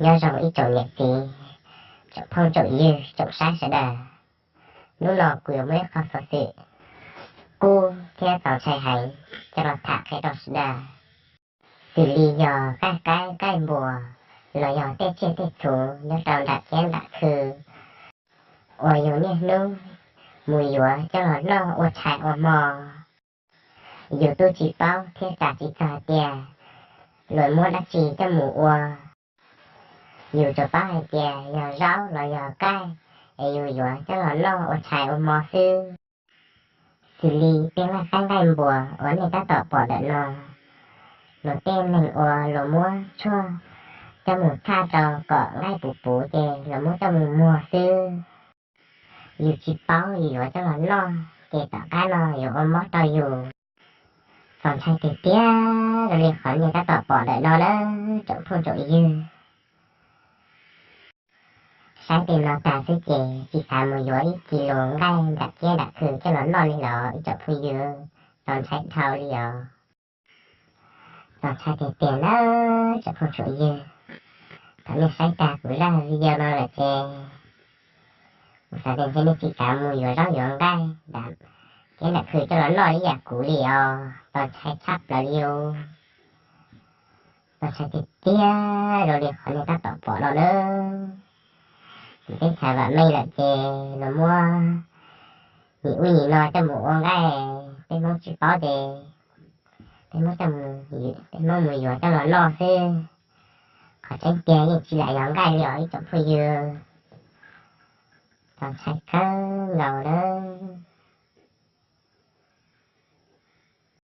Nyob zoo ib tsoom niam txiv, tsoom phooj tsoom ywg, tsoom saib sawv daws. Hnub no kuv yuav muaj ib qho xov xwm kub thiab txaus ntshai heev coj los tham qhia rau sawv daws. Xws li yog qaij qaib qaij npuas los yog tej tsiaj tej txhu nyob rau nram kiab nram khw uas yus niaj hnub mus yuav coj los noj ua tshais ua hmo, yus twb tsis paub thiab xav tsis txog hais tias luag muab dab tsi coj mus ua. Yus tsuas paub hais tias yog zaub los yog qaij es yus yuav coj los noj ua tshais ua hmo xwb. Xws li tej nqaij qaib nqaij npuas uas nej tab tom pom ntawm no, luag tej neeg uas luag muab tshuaj coj mus tshaj rau kom nqaij puv puv ces luag muab coj mus muag xwb. Yus tsis paub yus yuav coj los noj ces tom qab no yuav ua mob rau yus. Txaus ntshai tiag tiag zoo li qhov nej tab tom pom ntawm no nawb tsoom phooj tsoom ywg. Saib tej no tag xwb ces tsis xav mus yuav ib kis lus nqaij nram kiab nram khw coj los noj li los ib tsoom phooj ywg. Txaus ntshai dhau li os. Txaus ntshai tiag tiag nawb tsoom phooj tsoom ywg. Thaum nej saib tag kuv zaj video no lawm ces kuv xav tias ntshe nej tsis xav mus yuav zaub yuav nqaij nram kiab nram khw coj los noj ib yam kuv li os. Txaus ntshai tshaj plaws li os. Txaus ntshai tiag tiag zoo li qhov nej tab tom pom no nawb. Teb chaws vam meej lawm ces luag muab nim ub nim no coj mus ua nqaij, peb Hmoob tsis paub ces peb Hmoob coj mus, peb Hmoob mus yuav coj los noj xwb. Qhov tseeb tiag yeej tsis lam yog nqaij li os ib tsoom phooj ywg. Txaus ntshai kawg nkaus nawb.